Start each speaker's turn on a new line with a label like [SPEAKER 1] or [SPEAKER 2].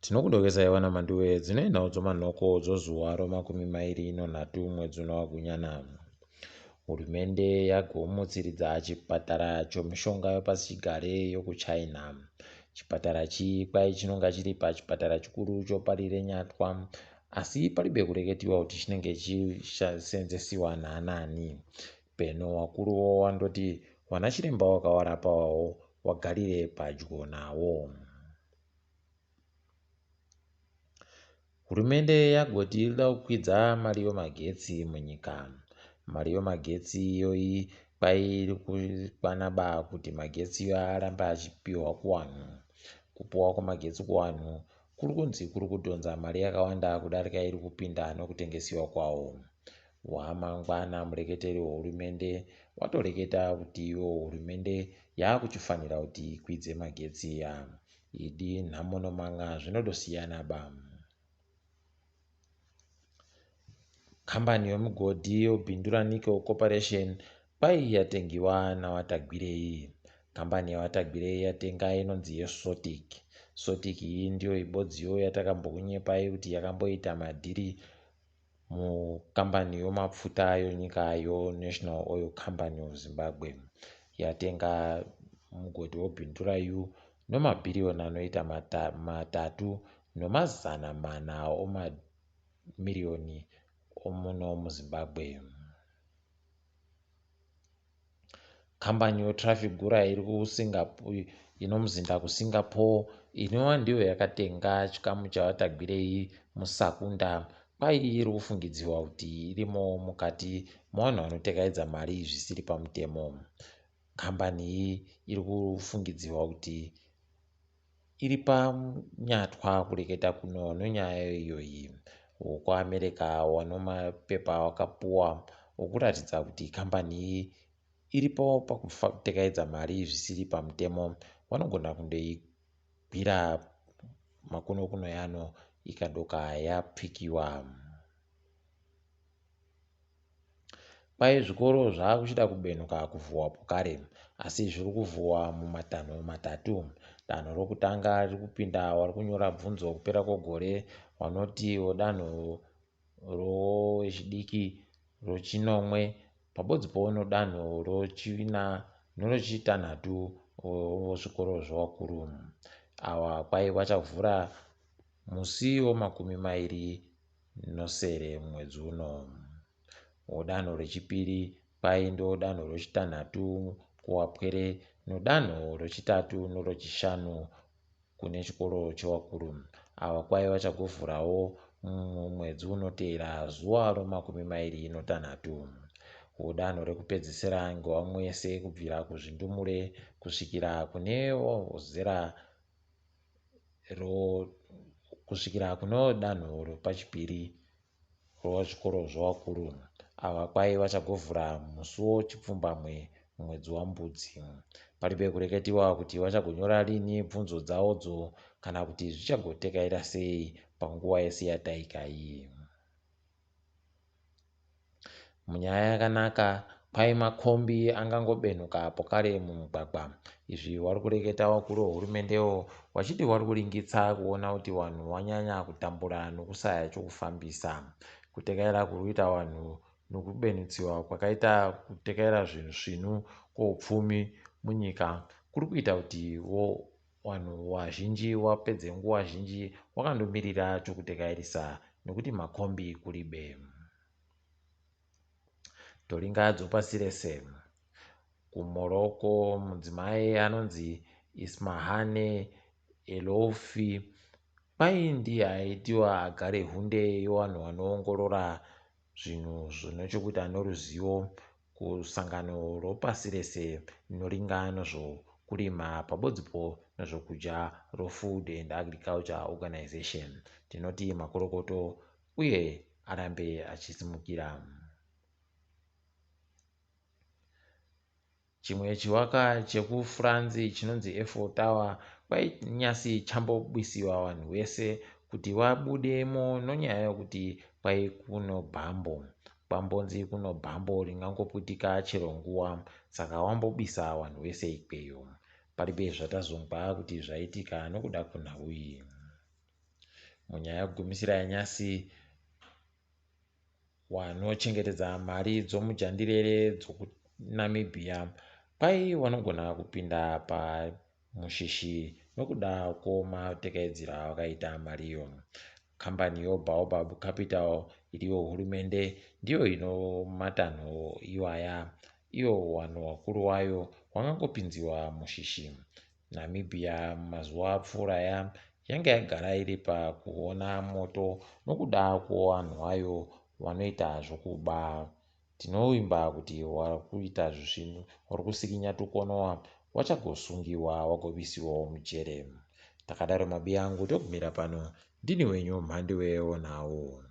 [SPEAKER 1] Tinokudokesai vana Manduwe dzine nhau dzomanhoko dzozuva romakumi mairi nonhatu mwedzi uno waGunyana. Hurumende yagomutsiridza chipatara chomishonga yopasichigare yokuChina. Chipatara chi kwai chinonga chiri pachipatara chikuru choParirenyatwa asi paribe kureketiwa kuti chinenge chisenzesiwa naanani. Peno wakuruwo wandoti wanachiremba wakawarapawawo wagarire padyo nawo. Hurumende yagoti iri kuda kukwidza mari yomagetsi munyika. Mari yomagetsi iyoyi kwai iri kukwana ba kuti magetsi arambe achipiwa kuwanhu. Kupiwa kwemagetsi kuwanhu kuri kunzi kuri kudhonza mari yakawanda kudarika iri kupinda nokutengesiwa kwawo. Wamangwana mureketeri wehurumende watoreketa kuti iwo hurumende yakuchifanira kuti ikwidze magetsi ya. Idi nhamo noman'a zvinodosiyana ba. Kambani yomugodhi yoBindura Nickel Corporation kwai yatengiwa naVaTagwirei. Kambani yaVaTagwirei yatenga inonzi yeSotic. Sotic iyi ndiyo ibodziyo yatakambokunyepai kuti yakamboita madhiri mukambani yomapfuta yonyika yoNational Oil Company of Zimbabwe. Yatenga mugodhi woBindura yu nomabhiriyoni anoita matatu nomazana mana omamiriyoni omuno muZimbabwe. Kambani yoTrafigura iri kuSingapore inomuzinda kuSingapore inova ndiyo yakatenga chikamu chaVaTagwirei muSakunda kwai iri kufungidzirwa kuti irimo mukati mevanhu vanotekaidza mari zvisiri pamutemo. Kambani iyi iri kufungidzirwa kuti iri panyatwa kureketa kuno nenyaya iyoyi. WokuAmerica wanomapepa wakapuwa okuratidza kuti kambani iyi iripo pakutekaidza mari zvisiri pamutemo vanogona kundoigwira makuno-kuno yano ikadoka yapfikiwa. Kwai zvikoro zvaakuchida kubenuka kuvhuwa pokare asi zviri kuvhuwa mumatanho matatu. Danho rokutanga riri kupinda wari kunyora bvunzo kupera kwegore vanotiwo danho rowechidiki rochinomwe pabodzipo nodanho rochina nerochitanhatu wozvikoro zvevakuru. Awa kwai vachavhura musi womakumi mairi nosere mwedzi uno. Danho rechipiri kwai ndodanho rechitanhatu kuwapwere nodanho rechitatu norochishanu kune chikoro chewakuru. Ava kwai vachagovhurawo mumwedzi unoteera zuva romakumi mairi notanhatu. Danho rekupedzisira ngewamwese kubvira kuzvindumure kusvikira kune zera kusvikira kune danho repachipiri rwezvikoro zvevakuru. Ava kwai vachagovhura musi wechipfumbamwe mumwedzi waMbudzi. Paribe kureketiwa kuti vachagonyora rini bvunzo dzavodzo kana kuti zvichagotekaira sei panguva yese yataika iyi. Munyaya yakanaka, kwai makombi angangobenhuka pokare mumugwagwa. Izvi wari kureketa vakuru vehurumendewo vachiti vari kuringitsa kuona kuti vanhu vanyanya kutambura nokusaya chokufambisa. Kutekaira kuri kuita vanhu nokubenutsiwa kwakaita kutekaira zvinhu svinu kwoupfumi munyika kuri kuita kuti vanhu vazhinji vapedze nguva zhinji vakandomirira chokutekairisa nokuti makombi kuribe. Toringa dzopasi rese. KuMorocco mudzimai anonzi Ismahane Eloufi kwai ndiye aitiwa agare hunde yevanhu vanoongorora zvinhu zvine chokuita noruzivo kusangano ropasi rese rinoringa nezvokurima pabodzipo nezvokudya roFood and Agriculture Organization. Tinoti makorokoto uye arambe achisimukira. Chimwe chivakwa chekuFrance chinonzi Eiffel Tower kwainyasi chambobisiwa vanhu vese kuti vabudemo nonyaya yokuti kwai kuno bhambo. Kwambonzi kuno bhambo ringangoputika chero nguva saka wambobisa vanhu vese ikweyo. Paribe zvatazonzwa kuti zvaitika nokuda kwenhau iyi. Munyaya yekugumisira yanyasi, wanochengetedza mari dzomujandirere dzokuNamibia kwai wanogona kupinda pamushishi nokuda kwomatekaidziro awakaita mariyo. Kambani yoBaobab Capital iriyo hurumende ndiyo ino matanho iwaya. Iyo wanhu wakuru wayo wangangopinziwa mushishi. Namibia mumazuva apfuura aya yanga yagara iri pakuona moto nokuda kwevanhu vayo vanoita zvokuba. Tinovimba kuti vari kuita zvisvinu, vari kusikinya tukonowa vachagosungiwa vagovisiwawo mujere. Takadaro mabiyangu togumira pano. Ndini wenyu Mhanduwe Wonhau.